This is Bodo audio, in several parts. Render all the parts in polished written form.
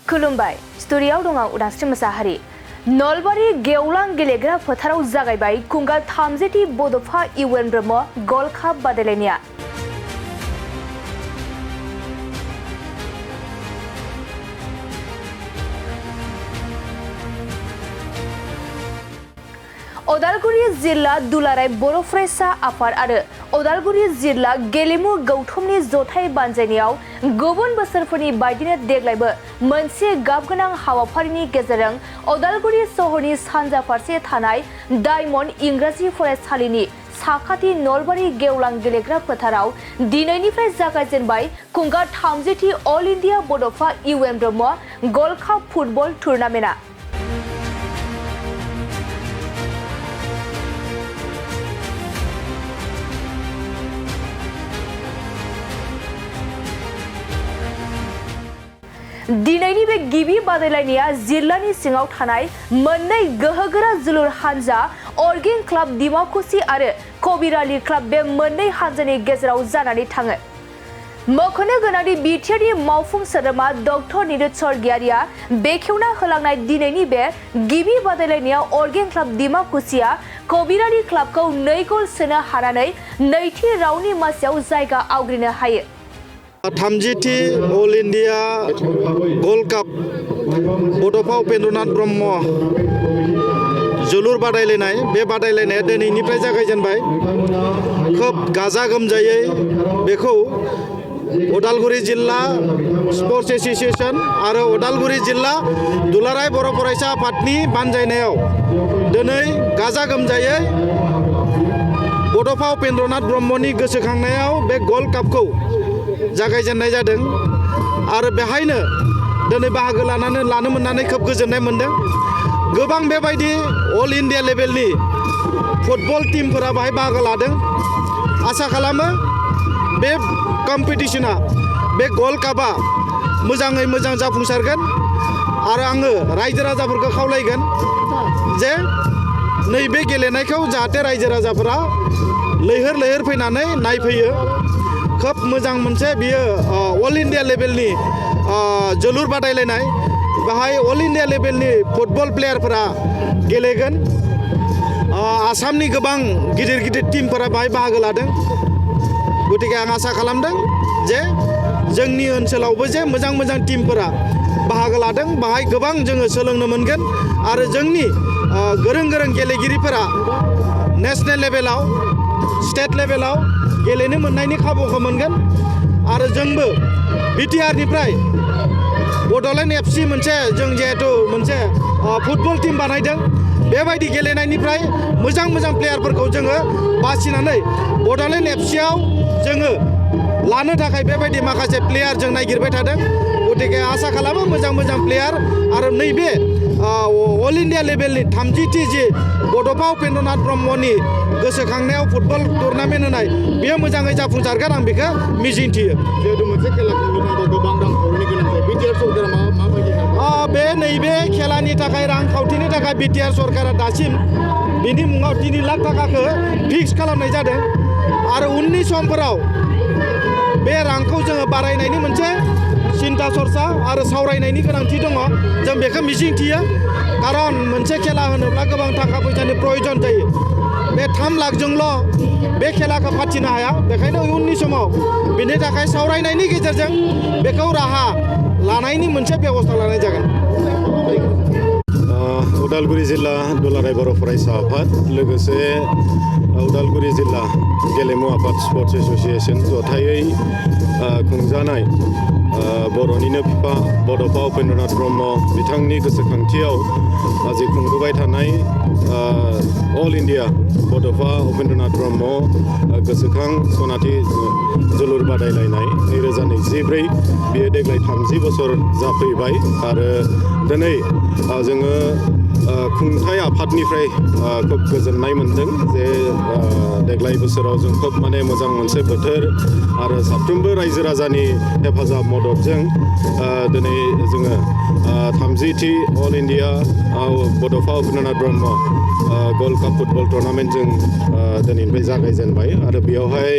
खुलुमबाय स्टुडियाव दङ उदांस्रि मोसाहारि नलबारि गेवलां गेलेग्रा फोथाराव जागायबाय खुंगा 30थि बड'फा UN ब्रह्म गल्ड काप बादायलायनाया उदालगुरि जिल्ला दुलाराय बर' फरायसा आफाद आरो उदालगुरि जिल्ला गेलेमु गौथुमनि जथाय बानजायनायाव गुबुन बोसोरफोरनि बायदिनो देग्लायबो मोनसे गाबगोनां हाबाफारिनि गेजेरजों उदालगुरि सहरनि सानजा फारसे थानाय डायमन्ड इंराजि फरायसालिनि साखाथि नलबारि गेवलां गेलेग्रा फोथाराव दिनैनिफ्राय जागायजेनबाय खुंगा 30थि all India Bodofa UN Brahma gold cup football टुर्नामेन्टआ दिनैनि बे गिबि बादायलायनाया जिल्लानि सिङाव थानाय मोननै गोहोगोरा जोलुर हानजा अर्गें क्लाब दिमाकुसि आरो कबिराली क्लाब बे मोननै हानजानि गेजेराव जानानै थाङो मख'नो गोनांदि बिटिआरनि मावफुं सोद्रोमा डक्टर निरुत स्वर्गियारिया बेखेवना होलांनाय दिनैनि बे गिबि बादायलायनायाव अर्गें क्लाब दिमाकुसिया कबिराली क्लाबखौ 2 गल सोनो हानानै नैथि राउन्डनि मासियाव जायगा आवग्रिनो हायो 30थि अल इन्डिया गल्ड काप बड'फा उपेन्द्रनाथ ब्रह्म जोलुर बादायलायनाय बे बादायलायनाया दिनैनिफ्राय जागायजेनबाय खोब गाजा गोमजायै बेखौ उदालगुरि जिल्ला स्पर्ट्स एसोसिएशन आरो उदालगुरि जिल्ला दुलाराय बर' फरायसा आफादनि बानजायनायाव दिनै गाजा गोमजायै बड'फा उपेन्द्रनाथ ब्रह्मनि गोसोखांनायाव बे गल्ड कापखौ जागायजेननाय जादों आरो बेहायनो दिनै बाहागो लानो मोननानै खोब गोजोननाय मोनदों गोबां बेबायदि अल इन्डिया लेभेलनि फुटबल टीमफोरा बाहाय बाहागो लादों आसा खालामो बे कम्पिटिशना बे गल्ड कापआ मोजाङै मोजां जाफुंसारगोन आरो आङो रायजो राजाफोरखौ खावलायगोन जे नैबे गेलेनायखौ जाहाथे रायजो राजाफोरा लैहोर लैहोर फैनानै नायफैयो खोब मोजां मोनसे बियो अल इन्डिया लेभेलनि जोलुर बादायलायनाय बेहाय अल इन्डिया लेभेलनि फुटबल प्लेयारफोरा गेलेगोन आसामनि गोबां गिदिर गिदिर टीमफोरा बाहाय बाहागो लादों गतिके आं आसा खालामदों जे जोंनि ओनसोलावबो जे मोजां मोजां टीमफोरा बाहागो लादों बाहाय गोबां जोङो सोलोंनो मोनगोन आरो जोंनि गोरों गोरों गेलेगिरिफोरा नेशनेल लेभेलाव स्टेट लेभेलाव गेलेनो मोननायनि खाबुखौ मोनगोन आरो जोंबो बिटिआरनिफ्राय बड'लेण्ड FC मोनसे जों जिहेतु मोनसे फुटबल टीम बानायदों बेबायदि गेलेनायनिफ्राय मोजां मोजां प्लेयारफोरखौ जोङो बासिनानै बड'लेण्ड FCआव जोङो लानो थाखाय बेबायदि माखासे प्लेयार जों नागिरबाय थादों गतिके आसा खालामो मोजां मोजां प्लेयार आरो नैबे अल इन्डिया लेभेलनि 30थि जि बड'फा उपेन्द्रनाथ ब्रह्मनि गोसोखांनायाव फुटबल टुर्नामेन्ट होनाय बेयो मोजाङै जाफुंसारगोन आं बेखौ मिजिंथियो जिहेतु मोनसे खेला खुंनो थाखाय गोबां रांखावरिनि गोनां जायो बिटिआर सरकारा माबायदि बे नैबे खेलानि थाखाय रांखावथिनि थाखाय बिटिआर सरकारा दासिम बिनि मुङाव 3 लाख थाखाखौ फिक्स खालामनाय जादों आरो उननि समफोराव बे रांखौ जोङो बारायनायनि मोनसे सिन्था सरसा आरो सावरायनायनि गोनांथि दङ जों बेखौ मिजिंथियो खारन मोनसे खेला होनोब्ला गोबां थाखा फैसानि प्रयोजन जायो बे 3 लाखजोंल' बे खेलाखौ फाथिनो हाया बेखायनो उननि समाव बिनि थाखाय सावरायनायनि गेजेरजों बेखौ राहा लानायनि मोनसे बेबस्था लानाय जागोन उदालगुरि जिल्ला दुलाराय बर' फरायसा आफाद लोगोसे उदालगुरि जिल्ला गेलेमु आफाद स्पर्ट्स एसोसिएशन जथायै खुंजानाय बर'निनो बिफा बड'फा उपेन्द्रनाथ ब्रह्म बिथांनि गोसोखांथियाव जि खुंबोबाय थानाय अल इन्डिया बड'फा उपेन्द्रनाथ ब्रह्म गोसोखां सनाथि जोलुर बादायलायनाय 2024 बेयो देग्लाय 30 बोसोर जाफैबाय आरो दिनै जोङो खुंथाय आफादनिफ्राय खोब गोजोननाय मोनदों जे देग्लाय बोसोराव जों खोब माने मोजां मोनसे बोथोर आरो साफ्रोमबो रायजो राजानि हेफाजाब मददजों दिनै जोङो 30थि all India Bodofa Upendranath Brahma gold cup football tournament जों दिनैनिफ्राय जागायजेनबाय आरो बेयावहाय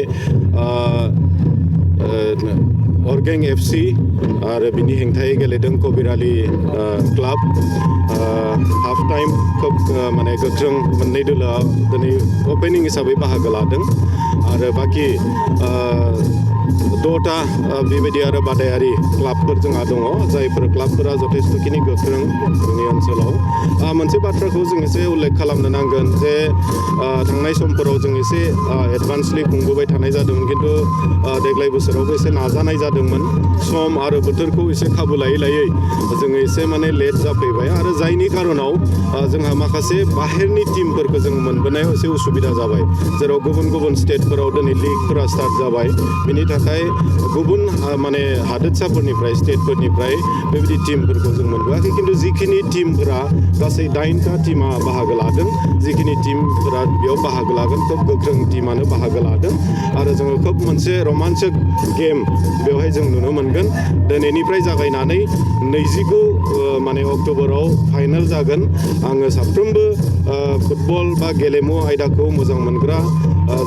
अर्गें FC आरो बिनि हेंथायै गेलेदों कबिरालि क्लाब हाफ टाइम खोब माने गोख्रों मोननै दोलोआ दिनै अपेनिं हिसाबै बाहागो लादों आरो बाखि 6टा बेबायदि आरो बादायारि क्लाबफोर जोंहा दङ जायफोर क्लाबफोरा जथेस्थ'खिनि गोख्रों जोंनि ओनसोलाव मोनसे बाथ्राखौ जों एसे उल्लेख खालामनो नांगोन जे थांनाय समफोराव जों एसे एडभान्सलि खुंबोबाय थानाय जादोंमोन खिन्थु देग्लाय बोसोरावबो एसे नाजानाय जादोंमोन सम आरो बोथोरखौ एसे खाबु लायै लायै जोङो एसे माने लेट जाफैबाय आरो जायनि खारनाव जोंहा माखासे बाहेरनि टिमफोरखौ जों मोनबोनायाव एसे उसुबिदा जाबाय जेराव गुबुन गुबुन स्टेटफोराव दिनै लिगफोरा स्टार्ट जाबाय बिनि थाखाय गुबुन माने हादोरसाफोरनिफ्राय स्टेटफोरनिफ्राय बेबायदि टिमफोरखौ जों मोनबोआखै खिन्थु जिखिनि टिमफोरा गासै 9टा टिमा बाहागो लादों जिखिनि टिमफोरा बेयाव बाहागो लागोन खोब गोख्रों टिमानो बाहागो लादों आरो जोङो खोब मोनसे रमान्टिक गेम बेवहाय जों नुनो मोनगोन दिनैनिफ्राय जागायनानै 29 माने अक्ट'बराव फाइनाल जागोन आङो साफ्रोमबो फुटबल बा गेलेमु आयदाखौ मोजां मोनग्रा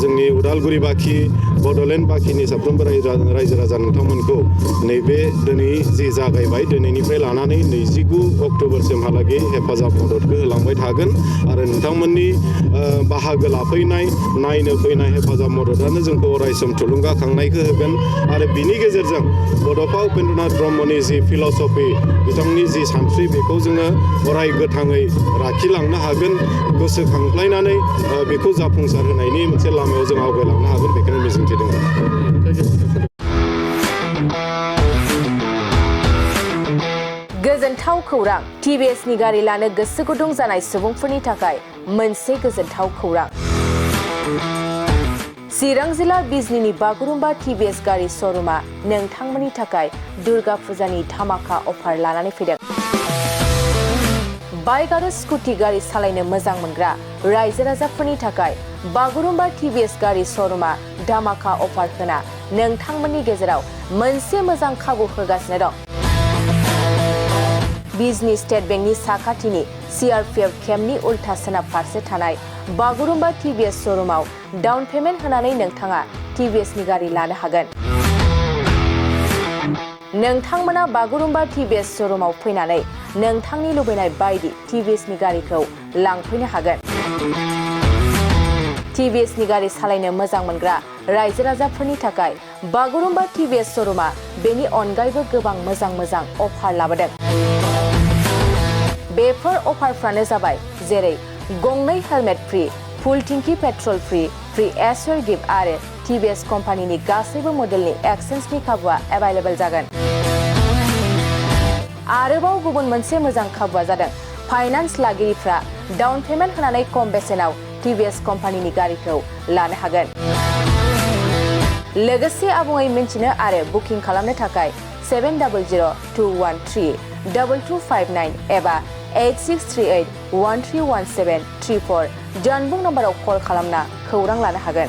जोंनि उदालगुरि बाखि बड'लेण्ड बाखिनि साफ्रोमबो रायजो राजा नोंथांमोनखौ नैबे दिनै जि जागायबाय दिनैनिफ्राय लानानै 29 अक्ट'बरसिमहालागै हेफाजाब मददखौ होलांबाय थागोन आरो नोंथांमोननि बाहागो लाफैनाय नायनो फैनाय हेफाजाब मददानो जोंखौ अरायसम थुलुंगाखांनायखौ होगोन आरो बिनि गेजेरजों बड'फा उपेन्द्रनाथ ब्रह्मनि जि फिल'सफि बिथांनि जि सानस्रि बेखौ जोङो अराय गोथाङै लाखिलांनो हागोन गोसोखांलायनानै बेखौ जाफुंसार होनायनि मोनसे लामायाव जों आवगायलांनो हागोन बेखौनो मिजिंथिदों गोजोनथाव खौरां टिभिएसनि गारि लानो गोसो गुदुं जानाय सुबुंफोरनि थाखाय मोनसे गोजोनथाव खौरां चिरां जिल्ला बिजनीनि बागुरुम्बा टिभिएस गारि श'रुमा नोंथांमोननि थाखाय दुर्गा फुजानि धामाका अफार लानानै फैदों बाइक आरो स्कुटि गारि सालायनो मोजां मोनग्रा रायजो राजाफोरनि थाखाय बागुरुम्बा टिभिएस गारि श'रुमा धामाका अफार होना नोंथांमोननि गेजेराव मोनसे मोजां खाबु होगासिनो दं बिजनी स्टेट बेंकनि साखाथिनि CRPF केम्पनि उल्था सोनाब फारसे थानाय बागुरुम्बा टिभिएस श'रुमाव डाउन पेमेन्ट होनानै नोंथाङा टिभिएसनि गारि लानो हागोन नोंथांमोना बागुरुम्बा टिभिएस श'रुमाव फैनानै नोंथांनि लुबैनाय बायदि टिभिएसनि गारिखौ लांफैनो हागोन टिभिएसनि गारि सालायनो मोजां मोनग्रा रायजो राजाफोरनि थाखाय बागुरुम्बा टिभिएस श'रुमा बेनि अनगायैबो गोबां मोजां अफार लाबोदों बेफोर अफारफ्रानो जाबाय जेरै गंनै हेलमेट फ्रि फुल टिंकि पेट्रल फ्रि एसवेर गिफ्ट आरो टिभिएस कम्पानिनि गासैबो मडेलनि एक्सचेन्जनि खाबुआ एभेलेबल जागोन आरोबाव गुबुन मोनसे मोजां खाबुआ जादों फाइनान्स लागिरिफ्रा डाउन पेमेन्ट होनानै खम बेसेनाव टिभिएस कम्पानिनि गारिखौ लानो हागोन लोगोसे आबुङै मिन्थिनो आरो बुकिं खालामनो थाखाय 7002132259 एबा 8638131734 जानबुं नम्बराव कल खालामना खौरां लानो हागोन